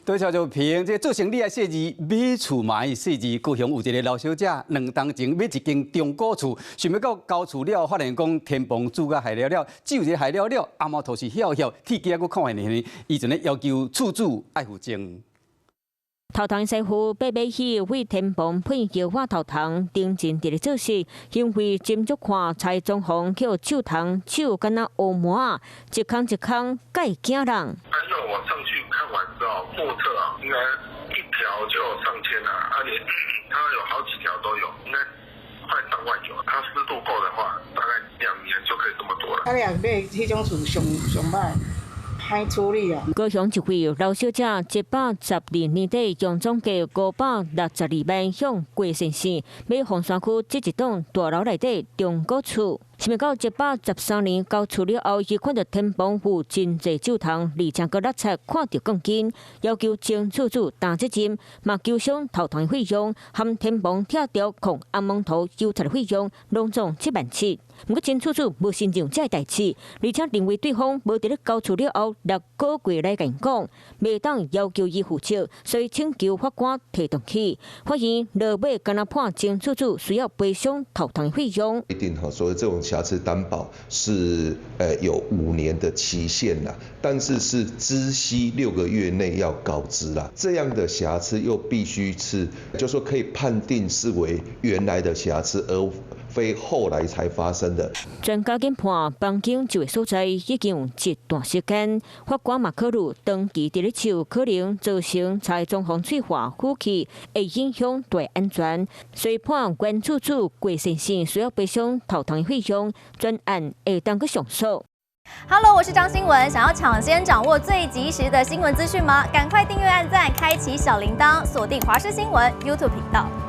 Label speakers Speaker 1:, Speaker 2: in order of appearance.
Speaker 1: 多謝就平，這做生理的細膩，買厝嘛愛細膩。高雄有一个老小姐，2冬前買一間中古厝，想欲到交厝了，發現講天棚蛀甲害了了，只有一个害了了，紅毛塗是曉曉，鐵機猶閣看會呢，伊就咧要求厝主愛負責。
Speaker 2: 頭頭師傅爬馬起為天棚噴油畫頭蟲，認真佇咧做事，因為斟酌看柴裝潢予蛀蟲，手敢若烏毛仔，一空一空蓋驚人。
Speaker 3: 因為我上去看完之後，目測啊，應該一條就有上千啦，而且它有好幾條都有，應該快上萬有。它濕度夠的話，大概2年就可以這麼多了。
Speaker 4: 啊，你若買彼種厝上上歹。歹處理啊！
Speaker 2: 高雄一位老小姐，112年底用總價562萬向郭先生買鳳山區這一棟大樓內底中古厝，想袂到113年交厝了後，伊看著天棚有真濟蛀蟲，而且閣落漆看著鋼筋，要求前厝主擔責任，嘛求償頭蟲費用，含天棚拆掉控紅毛塗油漆的費用，攏總7萬7。毋過前厝主無承認這个代誌，而且認為對方無佇咧交厝了後6個月來共伊講，袂當要求伊負責，所以請求法官提動起。法院落尾敢若判前厝主需要賠償頭蟲費用。
Speaker 5: 一定哈，所謂這種瑕疵擔保是有5年的期限啦，但是是知悉6個月內要告知啦。這樣的瑕疵又必須是，就說可以判定是為原來的瑕疵，而非後來才發生的。
Speaker 2: 專家研判，房間這個所在已經有一段時間，法官嘛考慮長期佇咧樹可能造成柴裝潢脆化、腐去，會影響大安全，所以判原厝主郭先生需要賠償頭蟲費用，專案會當去上訴。
Speaker 6: Hello，我是張新文，想要搶先掌握最及時的新聞資訊嗎？趕快訂閱、按讚、開啟小鈴鐺，鎖定華視新聞 YouTube 頻道。